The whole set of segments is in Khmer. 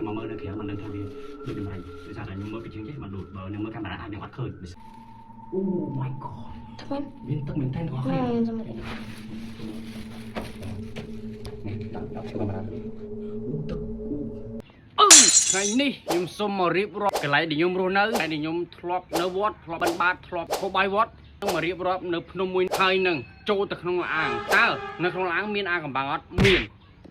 មកមើលនៅក្រៅមិនដឹងថាវាដូចដំរីដោយសារតែខ្ញុំមើលពីជាងចេះមិនដូចបើខ្ញុំមើលកាមេរ៉ាអាចនឹងអត់ឃើញ Oh my God. ថ្មី មានទឹកមែនតើទាំងអស់គ្នា ណែខ្ញុំ នេះដាក់ដាក់កាមេរ៉ាទៅអូទឹកអឺថ្ងៃនេះខ្ញុំសូមមករៀបរាប់កន្លែងដែលខ្ញុំរស់នៅកន្លែងដែលខ្ញុំធ្លាប់នៅវត្តធ្លាប់បិណ្ឌបាតធ្លាប់ហូបបាយវត្តនឹងមករៀបរាប់នៅភ្នំមួយហើយនឹងចូលទៅក្នុងលាងតើនៅក្នុងលាងមានអាកំបាំងអត់មាន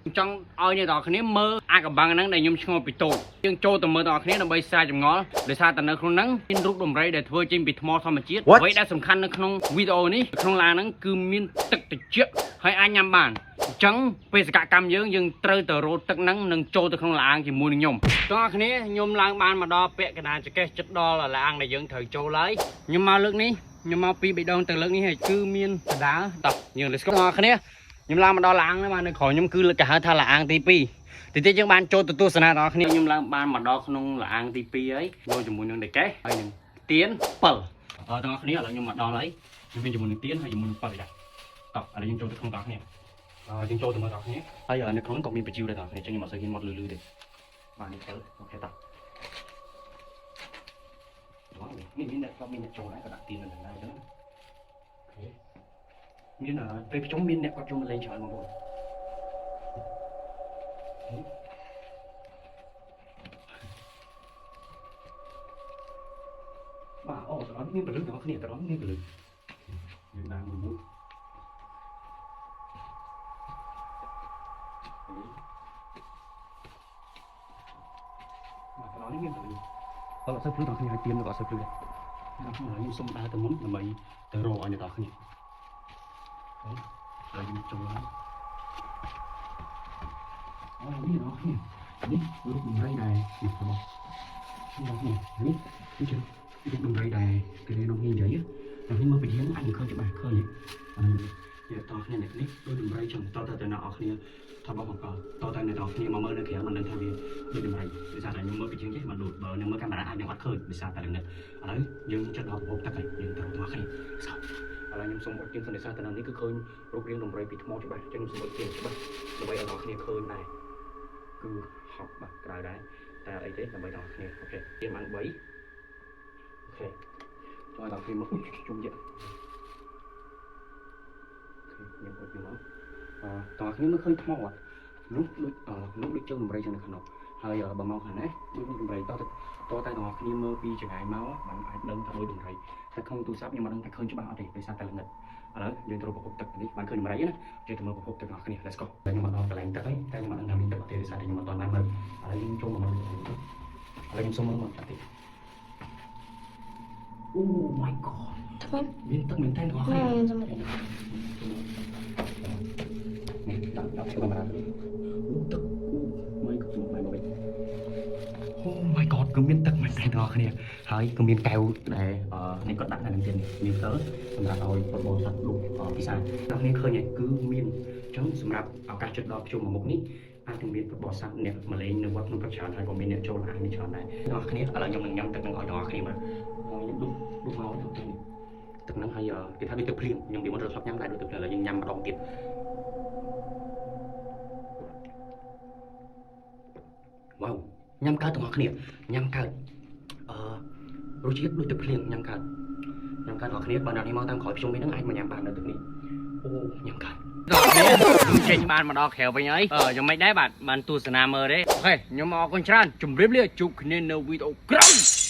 ខ្ញុំចង់ឲ្យអ្នកទាំងអស់គ្នាមើលអាកំបាំងហ្នឹងដែលខ្ញុំឆ្ងល់ពីតូចយើងចូលទៅមើលទាំងអស់គ្នាដើម្បីស្រាវចម្ងល់ដោយសារតែនៅក្នុងហ្នឹងមានរូបដំរីដែលធ្វើចេញពីថ្មធម្មជាតិ What? អ្វីដែលសំខាន់នៅក្នុងវីដេអូនេះក្នុងឡានហ្នឹងគឺមានទឹកត្រជាក់ហើយអាចញ៉ាំបានអញ្ចឹងបេសកកម្មយើងយើងត្រូវទៅរកទឹកហ្នឹងនិងចូលទៅក្នុងឡានជាមួយនឹងខ្ញុំទាំងអស់គ្នាខ្ញុំឡើងបានមកដល់ពាក់កណ្ដាលចង្កេះចិត្តដល់ឡានដែលយើងត្រូវចូលហើយខ្ញុំមកលើកនេះខ្ញុំមកពីរបីដងទៅលើកនេះហើយគឺមានដដាលតោះយើង let's go ទាំងអស់គ្នាខ្ញុំឡើងមកដល់ឡានហ្នឹងបាទនៅក្រោយខ្ញុំគឺគេហៅថាឡានទី2តិចទៀតយើងបានចូលទៅទស្សនាទាំងអស់គ្នាខ្ញុំឡើងបានមកដល់ក្នុងឡានទី2ហើយចូលជាមួយនឹងដេកេះហើយនឹងទៀន7អឺទាំងអស់គ្នាឥឡូវខ្ញុំមកដល់ហើយខ្ញុំមានជាមួយនឹងទៀនហើយជាមួយនឹង7ដែរតោះឥឡូវយើងចូលទៅក្នុងទាំងអស់គ្នាអឺយើងចូលទៅមើលទាំងអស់គ្នាហើយនៅក្នុងក៏មានបញ្ជីវដែរទាំងអស់គ្នាចឹងខ្ញុំអត់សូវហ៊ានមកលឺលឺទេបាទនេះទៅ OK តោះនេះមានអ្នកធ្លាប់មានអ្នកចូលដែរក៏ដាក់ទៀននៅនឹងដែរចឹង OK មានពេលប្រជុំមានអ្នកគាត់ចូលមកលេងច្រើនបងប្អូនបាទអូត្រង់មានពលឹងទាំងអស់គ្នាត្រង់មានពលឹងយើងដើរមួយមួយបាទត្រង់នេះមានពលឹងអត់សូវភ្លឺទាំងគ្នាហើយទៀនក៏អត់សូវភ្លឺដែរខ្ញុំសុំដើរទៅមុនដើម្បីទៅរកឲ្យអ្នកទាំងគ្នាហើយខ្ញុំចូលហើយអូនេះអ្នកគ្នានេះរូបដំរីដែរនេះរបស់នេះនេះនេះជារូបដំរីដែរគេនៅនេះនិយាយដល់នេះមើលពីយើងអាចនឹងឃើញច្បាស់ឃើញអានេះនេះតគ្នានេះនេះដូចដំរីចឹងតតទៅអ្នកនរគ្នាថាបោះបង្កតតអ្នកនរគ្នាមកមើលនៅក្រៅមិនដឹងថាវាដូចដំរីដោយសារតែខ្ញុំមើលពីជាងចេះមិនដូចបើខ្ញុំមើលកាមេរ៉ាអាចនឹងអត់ឃើញដោយសារតែល្ងិតឥឡូវយើងចិត្តដល់ប្រភពទឹកហើយយើងទៅទាំងអស់គ្នាសោះឥឡូវខ្ញុំសូមអត់ទៀនសិនដោយសារតែនៅនេះគឺឃើញរូបរាងដំរីពីថ្មច្បាស់ចឹងខ្ញុំសូមអត់ទៀនច្បាស់ដើម្បីឲ្យអ្នកនរគ្នាឃើញដែរគឺហប់បាទក្រៅដែរតែអីទេដើម្បីដល់គ្នា OK ទៀនបាន3 OK ចូលដល់គ្នាមកជុំយៈ OK ខ្ញុំអត់យល់មកអឺតើគ្នាមើលឃើញថ្មអត់នោះដូចនោះដូចជើងដំរីចឹងនៅក្នុងហើយបើមកខាងនេះដូចដំរីតតតតែទាំងអស់គ្នាមើលពីចង្ងាយមកបានអាចដឹងថាដូចដំរីតែក្នុងទូរស័ព្ទខ្ញុំអត់ដឹងថាឃើញច្បាស់អត់ទេដោយសារតែល្ងិតឥឡូវយើងត្រូវប្រភពទឹកនេះបានឃើញដំរីណាយើងទៅមើលប្រភពទឹកទាំងអស់គ្នា Let's go ខ្ញុំមកដល់កន្លែងទឹកហើយតែខ្ញុំអត់ដឹងថាមានទឹកអត់ទេដោយសារតែខ្ញុំអត់ទាន់បានមើលឥឡូវយើងចូលមកមើលឥឡូវខ្ញុំសុំមើលមកតិច Oh my God. ថ្មី មានទឹកមែនតើទាំងអស់ ណែ គ្នា ខ្ញុំ នេះដាក់ដាក់កាមេរ៉ាទៅអូទឹកអូ my God មកមកវិញ Oh my God គឺមានទឹកមែនតើទាំងអស់គ្នាហើយក៏មានកែវដែលនេះគាត់ដាក់នៅនឹងទៀតមានផ្ទើសម្រាប់ឲ្យពុទ្ធបរិស័ទលុបពិសាអ្នកគ្នាឃើញហើយគឺមានអញ្ចឹងសម្រាប់ឱកាសចិត្តដល់ភ្ជុំមួយមុខនេះអាចនឹងមានពុទ្ធបរិស័ទអ្នកមកលេងនៅវត្តក្នុងព្រឹកច្រើនហើយក៏មានអ្នកចូលអាននេះច្រើនដែរអ្នកគ្នាឥឡូវខ្ញុំនឹងញ៉ាំទឹកនឹងឲ្យអ្នកគ្នាមើលខ្ញុំដុះដុះមកទឹកនេះទឹកហ្នឹងហើយគេថាដូចទឹកភ្លៀងខ្ញុំពីមុនទៅធ្លាប់ញ៉ាំដែរដូចទឹកភ្លៀងឥឡូវយើងញ៉ាំម្ដងទៀត វ៉ាវញ៉ាំកើតទាំងអស់គ្នាញ៉ាំកើតអឺរសជាតិដូចទឹកភ្លៀងញ៉ាំកើតញ៉ាំកើតទាំងអស់គ្នាបើអ្នកនេះមកតាមក្រោយភ្ជុំនេះហ្នឹងអាចមកញ៉ាំបាននៅទឹកនេះអូញ៉ាំកើតដល់គ្នាខ្ញុំចេញបានមកដល់ក្រៅវិញហើយអឺយ៉ាងម៉េចដែរបាទបានទស្សនាមើលទេ OK ខ្ញុំអរគុណច្រើនជម្រាបលាជួបគ្នានៅវីដេអូក្រោយ។